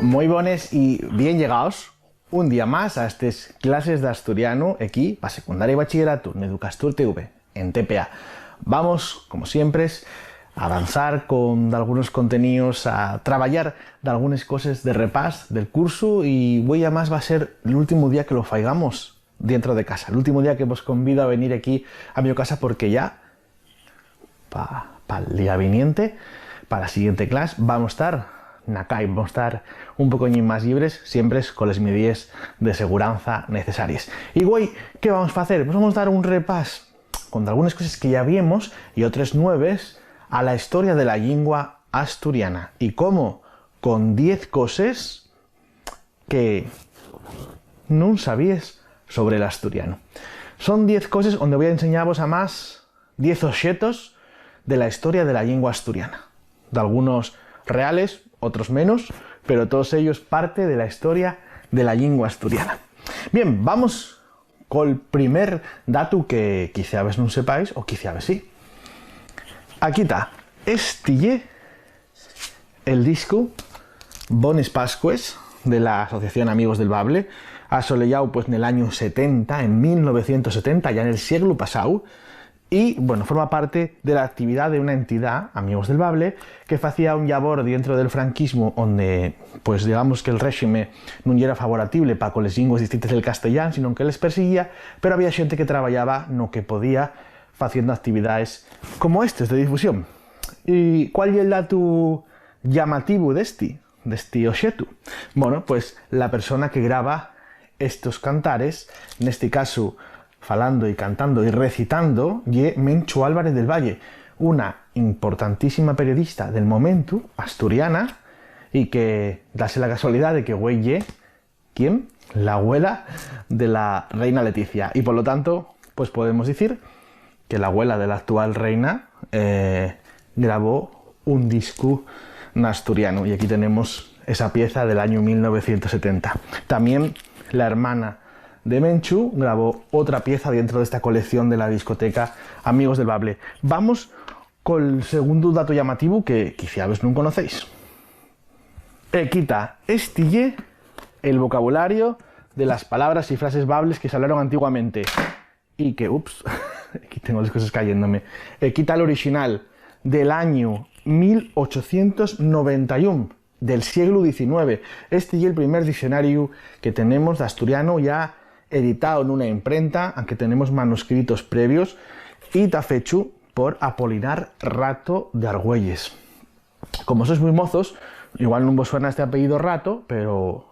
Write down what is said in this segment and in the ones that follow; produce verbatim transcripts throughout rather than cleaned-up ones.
Moi bones y bien llegaos un día más a estes clases d'asturianu equí pa secundaria y bachilleratu n'Educastur T V, en T P A. Vamos, como siempre, a avanzar con dalgunos conteníos, a trabayar dalgunes coses de repás del cursu y güei amás va ser l'últimu día que lo faigamos dientro de casa, l'últimu día que vos convido a venir equí a mi casa porque ya pa, pa'l día viniente, pa la siguiente clas, vamos tar na cai, vamos tar un pocoñín más llibres, siempre con les midíes de seguranza necesaries. Y güei, ¿qué vamos facer? Pues vamos dar un repás con dalgunes coses que ya viemos y otres nueves a la historia de la llingua asturiana. ¿Y cómo? Con diez coses que nun sabíes sobre l'asturianu. Son diez coses onde voi a enseñavos amás diez oxetos de la historia de la llingua asturiana. Dalgunos reales, otros menos, pero todos ellos parte de la historia de la llingua asturiana. Bien, vamos col primer datu que quiciabes nun sepáis o quiciabes sí. Aquí ta, esti ye el discu Bones Pascues de la Asociación Amigos del Bable, asoleyáu, pues, nel añu setenta, en mil novecientos setenta, ya nel sieglu pasáu, y, bueno, forma parte de la actividá de una entidá, Amigos del Bable, que facía un llabor dientro del franquismu onde, pues, digamos que el réxime nun yera favoratible pa coles llingües distintes del castellán, sinón que les persiguía, pero había xente que trabayaba no que podía faciendo actividaes como estes de difusión. ¿Y cuál ye el datu llamativu d'esti, d'esti oxetu? Bueno, pues la persona que graba estos cantares, nesti casu falando y cantando y recitando, ye Menchu Álvarez del Valle, una importantísima periodista del momentu, asturiana, y que, dase la casualidá de que güei ye ¿quién? La güela de la reina Leticia. Y polo tanto, pues podemos dicir que la güela de la actual reina, eh, grabó un discu n'asturianu. Y aquí tenemos esa pieza del añu mil novecientos setenta. Tamién la hermana de Menchu grabó otra pieza dientro d'esta colección de la discoteca Amigos del Bable. Vamos col segundu datu llamativu que quiciabes nun conocéis. Equí ta, esti ye el vocabulario de las palabras y frases bables que s'hablaron antiguamente. Y que, ups, aquí tengo les coses cayéndome. Equí ta l'orixinal, del añu mil ochocientos noventa y un, del sieglu diecinueve. Esti ye el primer diccionariu que tenemos d'asturianu ya editao nuna imprenta, anque tenemos manuscritos previos, y ta fechu por Apolinar Rato d'Argüelles. Como sois mui mozos, igual nun vos suena este apellido Rato, pero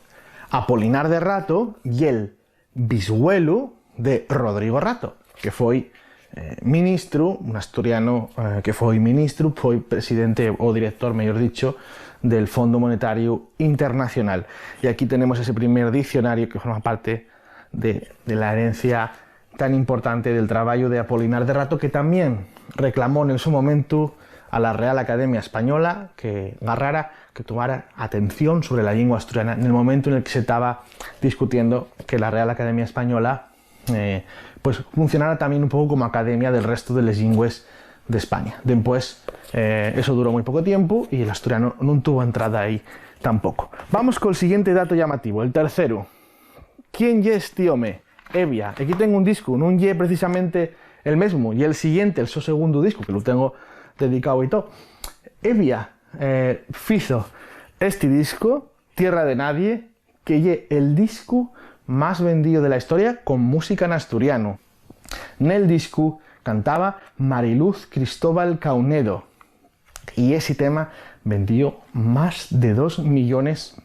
Apolinar de Rato ye'l bisgüelu de Rodrigo Rato, que foi, eh, ministru, un asturianu, eh, que foi ministru, foi presidente o director, mellor dicho, del Fondo Monetario Internacional. Y aquí tenemos ese primer diccionario que forma parte de, de la herencia tan importante del trabayu de Apolinar de Rato, que tamién reclamó nel so momentu a la Real Academia Española que garrara, que tomara atención sobre la llingua asturiana nel momentu nel que se taba discutiendo que la Real Academia Española, eh, pues, funcionara tamién un poco como academia del resto de les llingües d'España. Dempués, eh, eso duró mui poco tiempu y l'asturianu nun tuvo entrada ahí tampoco. Vamos col siguiente dato llamativo, el terceru. ¿Quién ye esti home? Hevia. Equí tengo un discu, nun ye precisamente el mesmu, ye el siguiente, el so segundu discu, que lu tengo dedicáu y too. Hevia, eh, fizo esti discu, Tierra de Nadie, que ye el discu más vendío de la historia con música n'asturianu. Nel discu cantaba Mariluz Cristóbal Caunedo, y esi tema vendío más de dos millones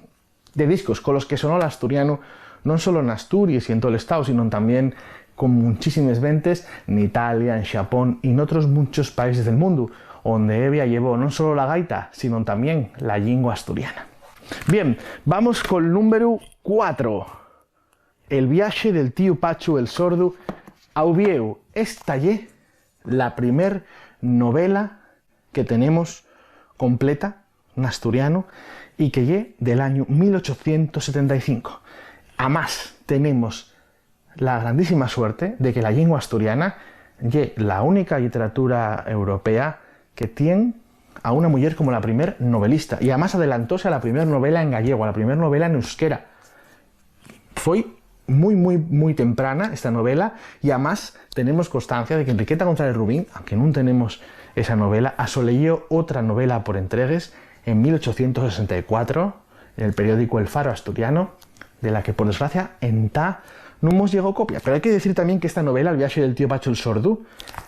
de discos, colos que sonó l'asturianu non solo n'Asturies y en tol Estáu, sinón tamién con munchísimes ventes n'Italia, en Xapón y n'otros munchos países del mundu, onde Hevia llevó non solo la gaita, sinón tamién la llingua asturiana. Bien, vamos col númberu cuatro. El viaxe del tíu Pachu el Sordu a Uviéu. Esta ye la primer novela que tenemos completa n'asturianu y que ye del añu mil ochocientos setenta y cinco. Amás, tenemos la grandísima suerte de que la llingua asturiana ye la única lliteratura europea que tien a una muyer como la primer novelista, y amás adelantóse a la primer novela en gallego, a la primer novela en euskera. Foi mui, mui, mui temprana esta novela, y amás tenemos constancia de que Enriqueta González Rubín, aunque nun tenemos esa novela, asoleyó otra novela por entregues en mil ochocientos sesenta y cuatro, en el periódico El Faro Asturiano, de la que, por desgracia, entá nun mos llegó copia. Pero hai que decir tamién que esta novela, El viaxe del tío Pacho el Sordu,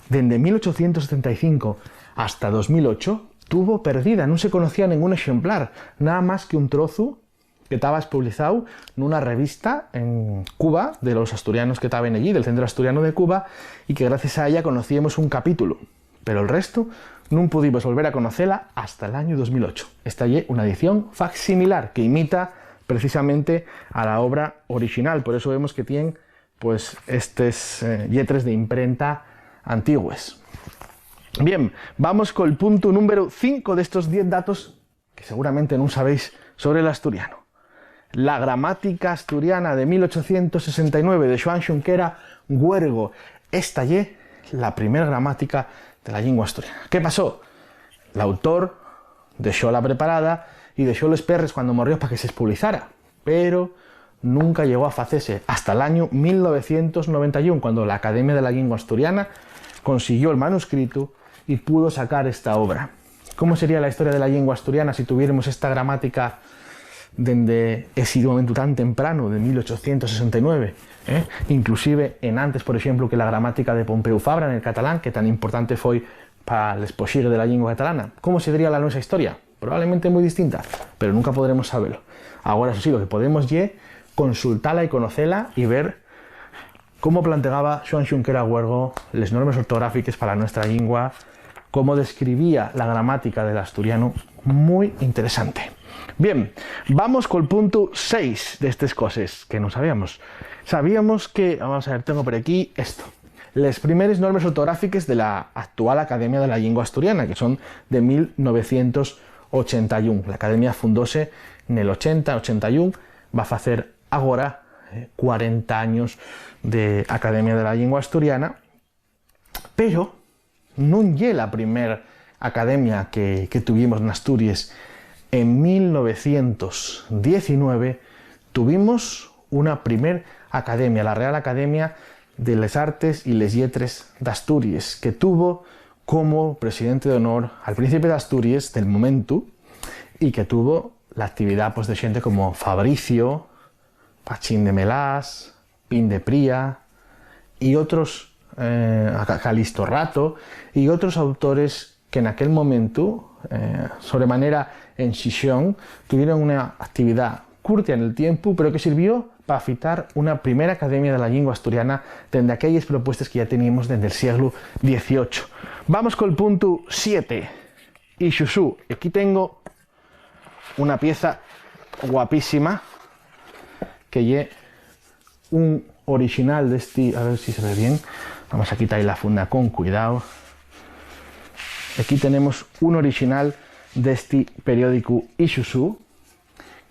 dende mil ochocientos setenta y cinco hasta dos mil ocho, tuvo perdida, nun se conocía nengún exemplar, nada más que un trozu que taba espublizao nuna revista en Cuba, de los asturianos que taben ellí, del Centro Asturiano de Cuba, y que gracias a ella conocíemos un capítulo. Pero el resto nun pudimos volver a conocela hasta l'añu dos mil ocho. Esta ye una edición facsimilar que imita precisamente a la obra orixinal, por eso vemos que tien, pues, estes, eh, lletres de imprenta antigües. Bien, vamos col puntu númberu cinco d'estos diez datos que seguramente nun sabéis sobre l'asturianu. La Gramática Asturiana de mil ochocientos sesenta y nueve de Xoán Xunquera Huergo. Esta ye la primer gramática de la llingua asturiana. ¿Qué pasó? L'autor dexóla preparada y dexó les perres cuando morrió pa que s'espublizara, pero nunca llegó a facese hasta l'añu mil novecientos noventa y un, cuando la Academia de la Llingua Asturiana consiguió el manuscritu y pudo sacar esta obra. ¿Cómo sería la historia de la llingua asturiana si tuviéremos esta gramática dende esi momentu tan tempranu, de mil ochocientos sesenta y nueve, eh? Inclusive en antes, por exemplu, que la gramática de Pompeu Fabra nel catalán, que tan importante foi pa l'espoxigue de la llingua catalana? ¿Cómo sería la nuesa historia? Probablemente mui distinta, pero nunca podremos sabelo. Agora, eso sí, lo que podemos ye consultala y conocela y ver cómo plantegaba Xoán Xunquera Huergo les normes ortográfiques pa la nuestra llingua, cómo describía la gramática del asturianu. Mui interesante. Bien, vamos col puntu seis d'estes coses que nun sabíamos. Sabíamos que, vamos a ver, tengo por aquí esto, les primeres normes ortográfiques de la actual Academia de la Llingua Asturiana, que son de mil novecientos ochenta y un. La Academia fundóse nel ochenta, ochenta y un, va a facer agora, eh, cuarenta años de Academia de la Llingua Asturiana, pero nun ye la primer academia que, que tuvimos n'Asturies. En mil novecientos diecinueve tuvimos una primer academia, la Real Academia de les Artes y les Lletres d'Asturies, que tuvo como presidente d'honor al príncipe d'Asturies del momentu, y que tuvo la actividá, pues, de xente como Fabricio, Pachín de Melás, Pín de Pría y otros, eh, a Ca-, Calisto Rato y otros autores que naquel momentu, eh, sobremanera en Xixón, tuvieron una actividá curtia nel tiempu, pero que sirvió pa afitar una primera academia de la llingua asturiana dende aquelles propuestes que ya teníamos dende el sieglu dieciocho. Vamos col puntu siete. Y Xusú, aquí tengo una pieza guapísima, que ye un orixinal d'esti, a ver si se ve bien, vamos a quitar la funda con cuidao. Aquí tenemos un orixinal d'esti periódicu Ixusú,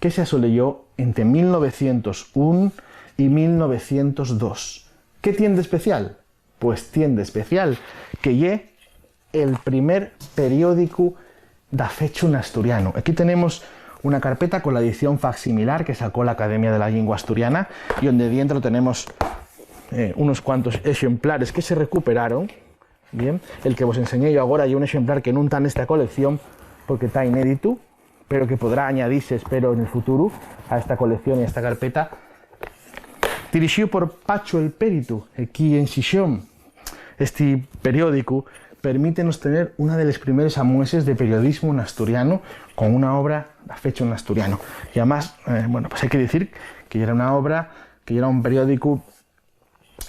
que se asoleyó ente mil novecientos un y mil novecientos dos. ¿Qué tien d'especial? Pues tien d'especial que ye el primer periódicu dafechu n'asturianu. Aquí tenemos una carpeta con la edición facsimilar que sacó la Academia de la Llingua Asturiana, y onde dientro tenemos, eh, unos cuantos exemplares que se recuperaron. Bien, el que vos enseñé yo agora ye un exemplar que nun ta nesta colección porque ta inéditu, pero que podrá añadise, espero, nel futuru a esta colección y a esta carpeta. Dirixíu por Pacho el Péritu, equí en Xixón, esti periódicu permítenos tener una de les primeres amueses de periodismu n'asturianu, con una obra dafechu n'asturianu. Y amás, eh, bueno, pues hai que dicir que yera una obra, que yera un periódicu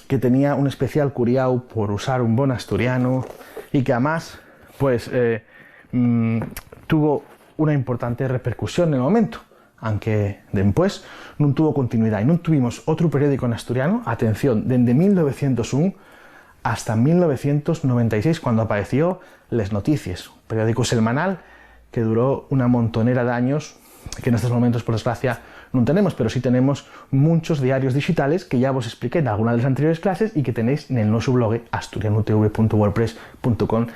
que tenía un especial curiáu por usar un bon asturianu y que amás, pues, eh, mm, tuvo una importante repercusión nel momentu, anque dempués nun tuvo continuidá y nun tuvimos otru periódicu n'asturianu, atención, dende mil novecientos un hasta mil novecientos noventa y seis, cuando apaeció Les Noticies, un periódicu selmanal que duró una montonera d'años, que nestos momentos, por desgracia, nun tenemos, pero sí tenemos munchos diarios dixitales que ya vos espliqué n'alguna de les anteriores clases y que tenéis nel nuesu blogue asturianutv punto wordpress punto com,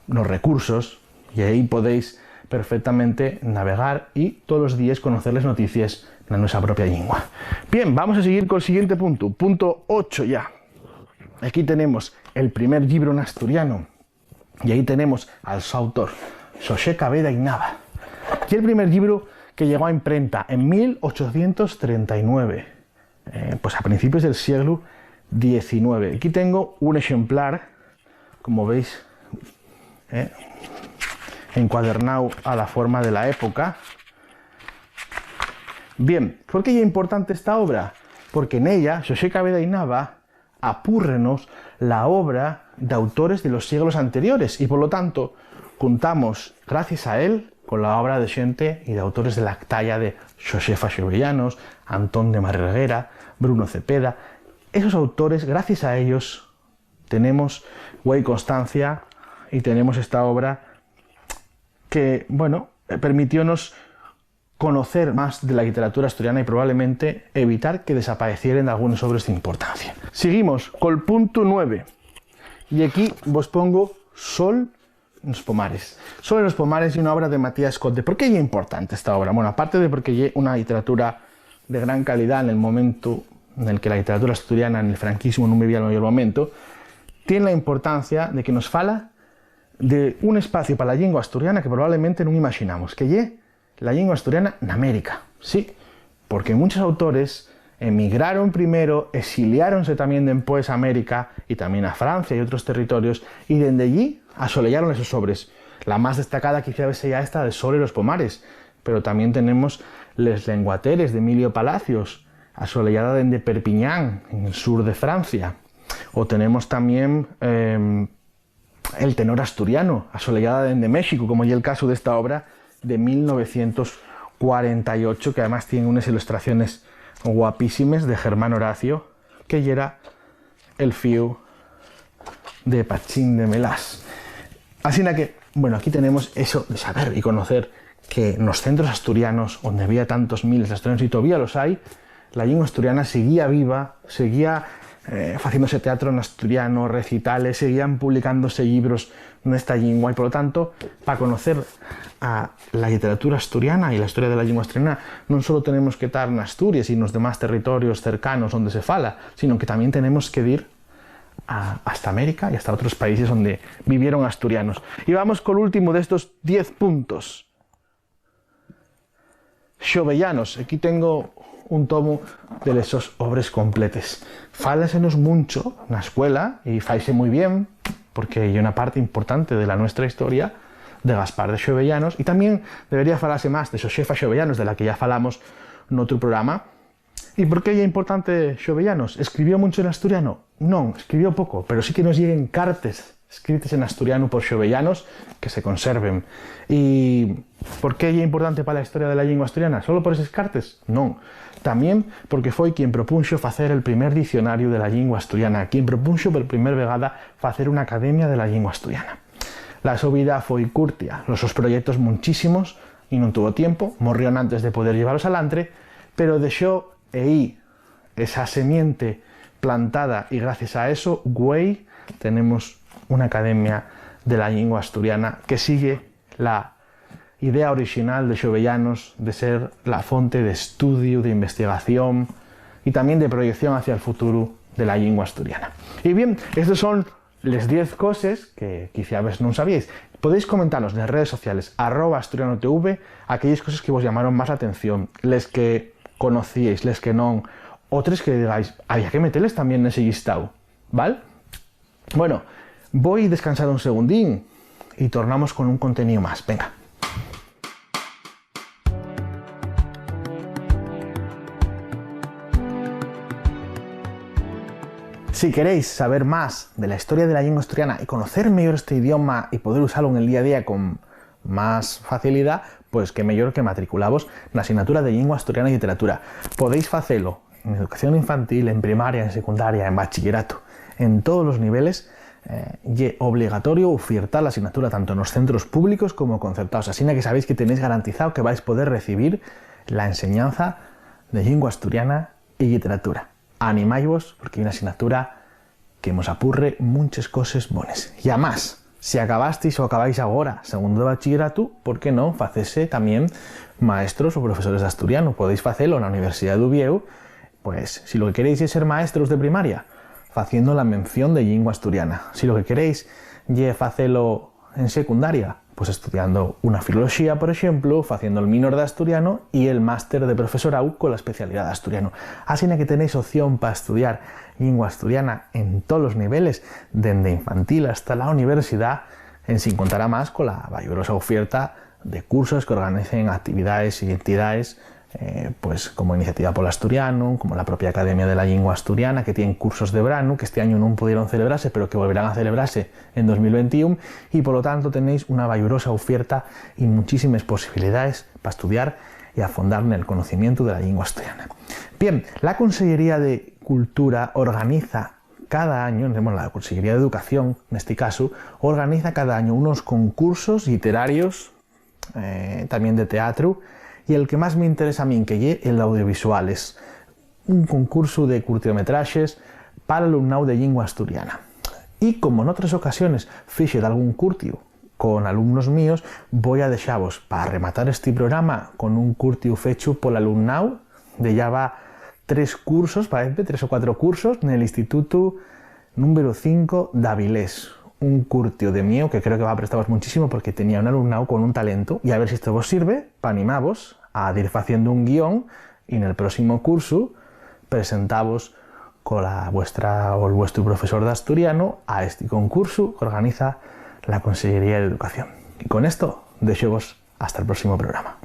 nos recursos, Y ahí podéis perfectamente navegar y tolos díes conocer les noticies na nuestra propia llingua. Bien, vamos a siguir col siguiente puntu, puntu ocho ya. Aquí tenemos el primer llibru n'asturianu, y ahí tenemos al so autor, Xosé Caveda y Nava. Y el primer llibru que llegó a imprenta en mil ochocientos treinta y nueve, eh, pues a principios del sieglu diecinueve. Aquí tengo un exemplar, como veis, eh, encuadernáu a la forma de la época. Bien, ¿por qué ye importante esta obra? Porque nella, Xosé Caveda y Nava apúrrenos la obra d'autores de los sieglos anteriores y, polo tanto, cuntamos, gracies a él, con la obra de xente y d'autores de la talla de Xosefa Xovellanos, Antón de Marreguera, Bruno Cepeda. Esos autores, gracies a ellos, tenemos güei constancia y tenemos esta obra que, bueno, eh, permitiónos conocer más de la lliteratura asturiana y probablemente evitar que desapaecieren dalgunes obres d'importancia. Siguimos col puntu nueve, y aquí vos pongo Sol nos pomares. Sol nos pomares ye una obra de Matías Conde. ¿Por qué ye importante esta obra? Bueno, aparte de porque ye una lliteratura de gran calidá nel momentu nel que la lliteratura asturiana nel franquismu nun vivía el meyor momento, tien la importancia de que nos fala de un espacio pa la llingua asturiana que probablemente nun imaxinamos, que ye la llingua asturiana n'América. Sí, porque munchos autores emigraron primero, exiliáronse tamién dempués a América y tamién a Francia y otros territorios, y dende ellí asoleyaron les sos obres. La más destacada quiciabes seya esta de Sol y los pomares, pero tamién tenemos Les lenguateres, d'Emilio Palacios, asoleyada dende Perpiñán, en el sur de Francia. O tenemos tamién, em, El tenor asturiano, asoleyada dende México, como ye'l casu d'esta obra de mil novecientos cuarenta y ocho, que además tien unes ilustraciones guapísimes de Germán Horacio, que yera el fíu de Pachín de Melás. Asina que, bueno, aquí tenemos eso de saber y conocer que nos centros asturianos, onde había tantos miles d'asturianos, y todavía los hai, la llingua asturiana seguía viva, seguía, eh, faciéndose teatro n'asturiano, recitales, seguían publicándose llibros nesta llingua, y, polo tanto, pa conocer a la lliteratura asturiana y la historia de la llingua asturiana, non solo tenemos que tar n'Asturies y nos demás territorios cercanos onde se fala, sino que tamién tenemos que dir a, hasta América y hasta otros países onde vivieron asturianos. Y vamos col últimu d'estos diez puntos. Xovellanos, aquí tengo un tomu de les sos obres completes. Fálasenos muncho na escuela, y faise mui bien, porque ye una parte importante de la nuestra historia, de Gaspar de Xovellanos, y tamién debería falase más de Xosefa Xovellanos, de la que ya falamos n'otru programa. ¿Y por qué ye importante Xovellanos? ¿Escribió muncho n'asturiano? Non, escribió poco, pero sí que nos lleguen cartes escrites en asturianu por Xovellanos que se conserven. ¿Y por qué ye importante pa la historia de la llingua asturiana? ¿Solo por eses cartes? Non. Tamién porque foi quien propunxo facer el primer dicionariu de la llingua asturiana, quien propunxo per primer vegada facer una academia de la llingua asturiana. La so vida foi curtia, los sos proyectos munchísimos, y nun tuvo tiempo, morrió enantes de poder llevalos alantre, pero dexó ehí esa semiente plantada, y gracies a eso, güei, tenemos una academia de la llingua asturiana que sigue la idea orixinal de Xovellanos de ser la fonte d'estudiu, d'investigación y tamién de proyección hacia el futuru de la llingua asturiana. Y bien, estos son les diez coses que quiciabes nun sabíais. Podéis comentanos nes redes sociales, arroba asturianotv, aquelles coses que vos llamaron más l'atención, les que conocíais, les que non, otres que digáis, había que meteles tamién nesi llistáu, ¿val? Bueno, voi descansar un segundín y tornamos con un conteníu más. Venga. Si queréis saber más de la historia de la llingua asturiana y conocer meyor este idioma y poder usalo en el día a día con más facilidá, pues qué meyor que matriculavos na asignatura de Llingua Asturiana y Lliteratura. Podéis facelo en educación infantil, en primaria, en secundaria, en bachilleratu, en todos los niveles, eh, ye obligatorio ufiertar la asignatura tanto nos centros públicos como concertaos, asina que sabéis que tenéis garantizao que vais poder recibir la enseñanza de llingua asturiana y lliteratura. Animáivos, porque ye una asignatura que mos apurre munches coses bones. Y amás, Si acabastis o acabáis agora segundo de bachilleratu, ¿por qué no facese tamién maestros o profesores d'asturianu? Podéis facelo na Universidá d'Uviéu. Pues, si lo que queréis ye ser maestros de primaria, faciendo la mención de llingua asturiana. Si lo que queréis ye facelo en secundaria, pues estudiando una filoloxía, por exemplu, faciendo el minor d'asturianu y el máster de profesoráu cola especialidá d'asturianu. Asina que tenéis opción pa estudiar llingua asturiana en tolos niveles, dende infantil hasta la universidá, ensin contar amás cola bayurosa ufierta de cursos que organicen actividaes y entidaes, eh, pues, como Iniciativa pol Asturianu, como la propia Academia de la Llingua Asturiana, que tien cursos de branu, que este añu nun pudieron celebrase, pero que volverán a celebrase en dos mil veintiún, y, polo tanto, tenéis una bayurosa ufierta y muchísimes posibilidaes pa estudiar y afondar nel conocimientu de la llingua asturiana. Bien, la Consellería de Cultura organiza cada añu, bueno, la Consellería d'Educación, nesti casu, organiza cada añu unos concursos lliterarios, eh, tamién de teatru, y el que más m'interesa a min, que ye el d'audiovisuales, un concursu de curtiometraxes pal alumnáu de llingua asturiana. Y como n'otres ocasiones fixe dalgún curtiu con alumnos míos, voi a dexavos pa rematar esti programa con un curtiu fechu pol alumnáu de, ya va tres cursos, parece, tres o cuatro cursos nel Institutu númberu cinco d'Avilés. Un curtiu de mío que creo que va prestavos muchísimo porque tenía un alumnáu con un talentu, y a ver si esto vos sirve pa animavos a dir faciendo un guión y nel próximo cursu presentavos cola vuestra o el vuestru profesor d'asturianu a esti concursu que organiza la Consellería d'Educación. Y con esto, dexovos hasta el próximo programa.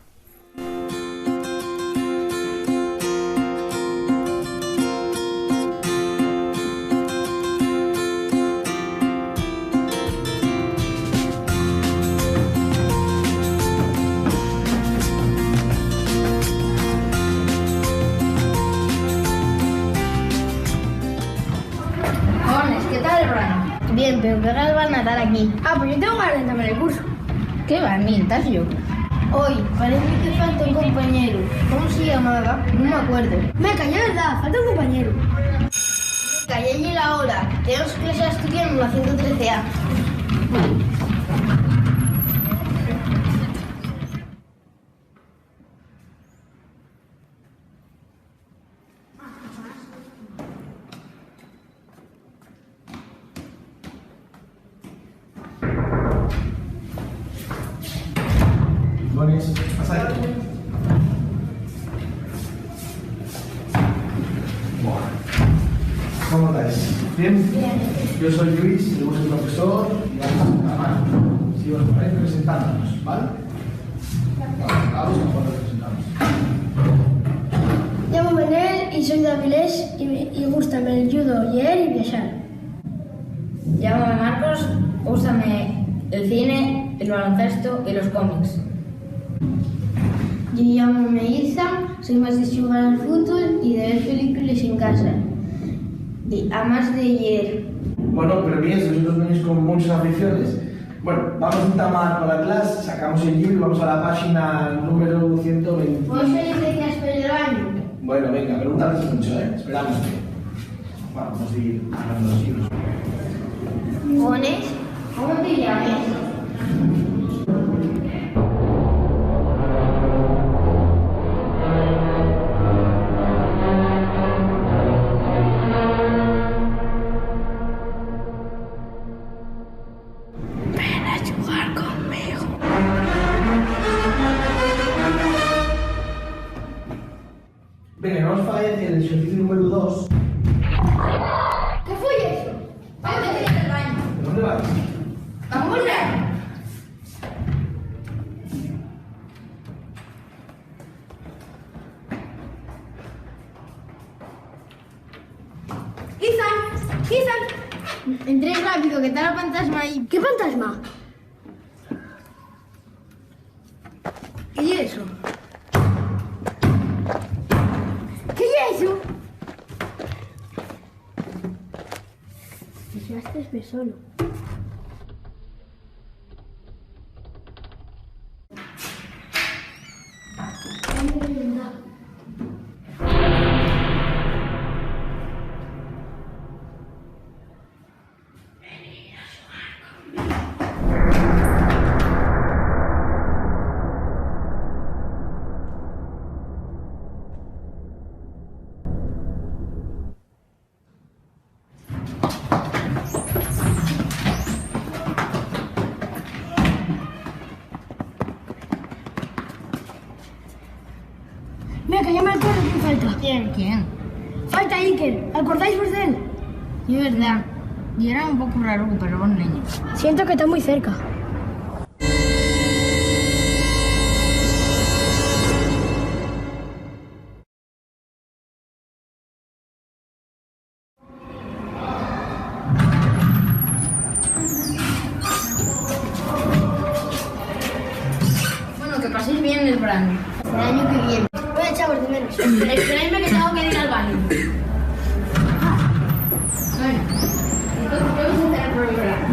Bones, ¿qué tal el branu? Bien, pero ¿qué hora van a dar aquí? Ah, pues yo tengo ganas de entrar en el curso. ¿Qué va, Emil? ¿Estás loco? Oi, parece que falta un compañeru. ¿Cómo se llamaba? No me acuerdo. Meca, ya verdad, falta un compañeru. Meca, ya ye la hora. Tenemos clase asturiano en la ciento trece A. Bones, pasa. Bueno. ¿Cómo estáis? ¿Bien? Bien. Yo soy Luis, soy vuestro profesor, y vamos a empezar. Si os parece, presentándonos, ¿vale? Vamos, vamos, vamos, presentamos. Llamo Benel y soy de Avilés y, me- y gústame el judo, lleer y viaxar. Llámame Marcos, gústame el cine, el baloncesto y los cómics. Yo llámame Izan, soy más de xugar al fútbol y de ver películes en casa, y, amás de lleer. Bueno, pero bien, sois unos neños con muchas aficiones. Bueno, vamos a entamar con la clase, sacamos el libro, vamos a la página número ciento veinte. ¿Puedo salir de aquí a esperar el baño? Bueno, venga, pero no tardes mucho, ¿eh? Esperamos. Vamos a seguir hablando de los libros. Bones, ¿cómo te llames? Ven a xugar conmigo. Venga, vamos a facer el exercicio número dos. ¿Qué fue eso? Vaya a meter en el baño. ¿Dónde vas? Vamos al baño. Ethan, Ethan. Entré rápido, que ta la pantasma ahí. ¿Qué pantasma? ¿Qué ye eso? ¿Qué ye eso? Te quedaste solo. Mira, que ya me acuerdo quién falta. ¿Quién? ¿Quién? Falta Iker. ¿Acordáis vos de él? Es verdad. Y era un poco raro, pero bon neño. Siento que está muy cerca. Bueno, que paséis bien el verano. El año que viene. Voy a echaros de menos. Esperadme que tengo que ir al baño. Bueno, entonces, ¿qué vais a hacer por el verano?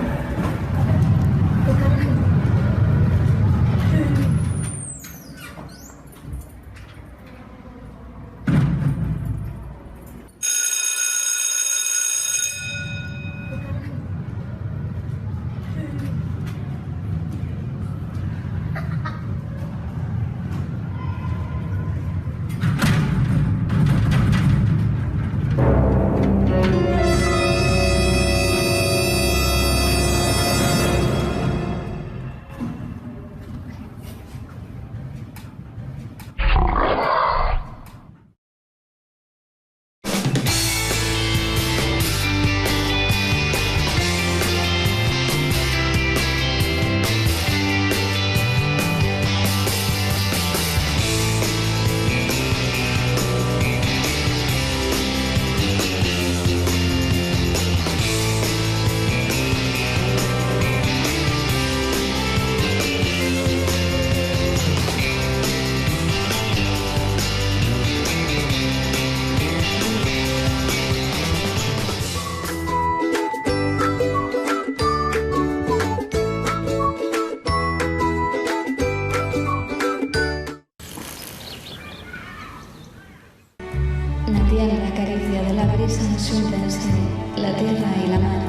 Na tierra, caricia de la brisa, xúntense la tierra y la mar.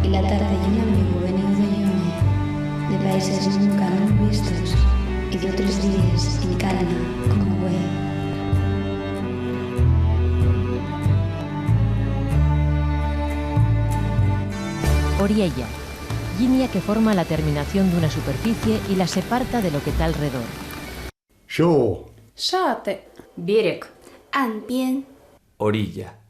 Y la tarde y un amigu veníu de llume, de países nunca nun vistos, y d'otres díes en calma, como güei. Oriella. Llinia que forma la terminación d'una superficie y la separta de lo que ta alredor. Xo. Xate. Virec. Ambien. Orilla.